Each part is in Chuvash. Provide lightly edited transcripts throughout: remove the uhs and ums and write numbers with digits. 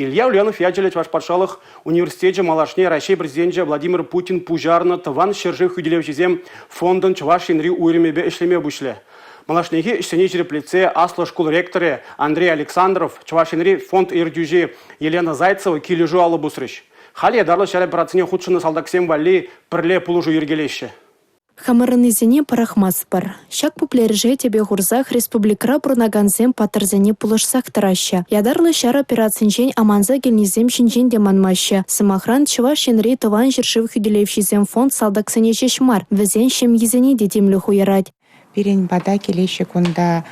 Илья Ульянов ячӗллӗ Чӑваш патшалӑх университечӗ малашне Раҫҫей Президенчӗ Владимир Путин пуҫарнӑ Тӑван ҫӗршыв хӳтӗлевҫисем фондӑн Чӑваш Енри уйрӑмӗпе ӗҫлеме пуҫлӗ. Малашнехи ӗҫсене ҫирӗплетсе аслӑ шкул ректорӗ Андрей Александров, Чӑваш Енри фонд ертӳҫи Елена Зайцева килӗшӳ алӑ пусрӗҫ. Халӗ ятарлӑ ҫар операцине хутшӑннӑ салтаксем валли пӗрле пулӑшу йӗркелеҫҫӗ. Хамӑрӑннисене пӑрахмастпӑр. Ҫак пуплерӗше тӗпе хурсах республикӑра пурӑнакансем паттӑрсене пулӑшсах тӑраҫҫӗ. Ятарлӑ ҫар операцинчен аманса килнисем ҫинчен те манмаҫҫӗ. Сӑмахран, Чӑваш Енри Тӑван ҫӗршыв хӳтӗлевҫисем фонд салтаксене ҫеҫ мар, вӗсен ҫемйисене те тимлӗх уйӑрать. Пирӗн пата килеҫҫӗ кунта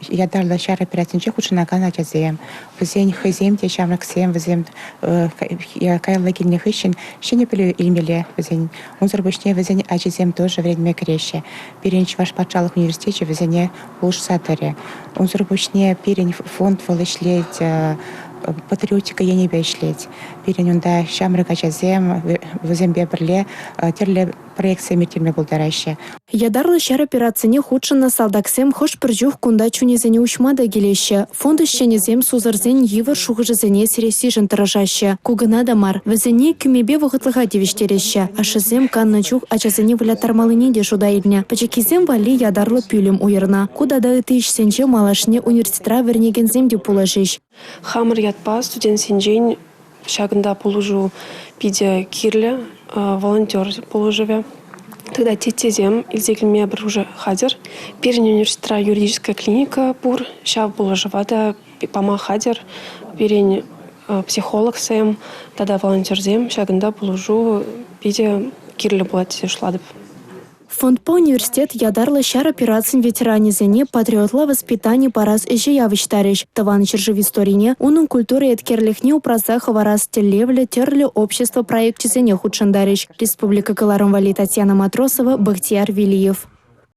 ятарлӑ ҫар операцинче хутшӑнакан ачасем. Вӗсен хӑйсем те ҫамрӑксем, вӗсем каялла килнӗ хыҫҫӑн ҫӗнӗ пӗлӳ илмелле вӗсен. Унсӑр пуҫне вӗсен ачисем тоже вӗренме кӗреҫҫӗ. Пирӗн Чӑваш патшалӑх университечӗ вӗсене пулӑшса тӑрӗ. Унсӑр пуҫне пирӗн фонд вӑл ӗҫлет, патриотика енӗпе ӗҫлет. Пирӗн унта ҫамрӑк ачасем вӗсемпе пӗрле тӗрлӗ проектсем ирттерме пултараҫҫӗ. Ятарлӑ ҫар операцине хутшӑннӑ салтаксем хӑш-пӗр чух кунта чунӗсене уҫма та килеҫҫӗ. Фонд ӗҫченӗсем сусӑрсен йывӑр шухӑшӗсене сирессишӗн тӑрӑшаҫҫӗ. Ку кӑна та мар, вӗсене кӳмепе вӑхӑтлӑха тивӗҫтереҫҫӗ. Ашшӗсем каннӑ чух ачасене выляттармаллине те шута илнӗ. Пӗчӗккисем валли ятарлӑ пӳлӗм уйӑрнӑ. Ку тата ытти ӗҫсенче малашне университетра вӗренекенсем те пулӑшӗҫ. Хамӑр ятпа студентсенчен Ҫакӑнта пулӑшу питӗ кирлӗ, волонтер пулӑшӑвӗ. Тата теттесем илсе килме пӗр хушӑ хатӗр. Пирӗн университетра юридическая клиника пур, ҫав пулӑшӑва та пама хатӗр. Пирӗн психологсем тата волонтерсем ҫакӑнта пулӑшу питӗ кирлӗ пулать тесе шутлатӑп. Фондпа университет ятарлӑ ҫар операцийӗн ветеранӗсене патриотла воспитани парас ӗҫе явӑҫтарӗҫ. Тӑван ҫӗршыв историне, унӑн культура еткерлӗхне упраса хӑварас тӗллевлӗ тӗрлӗ общество проекчӗсене хутшӑнтарӗҫ. Республика кӑларӑм валли Татьяна Матросова, Бахтияр Велиев.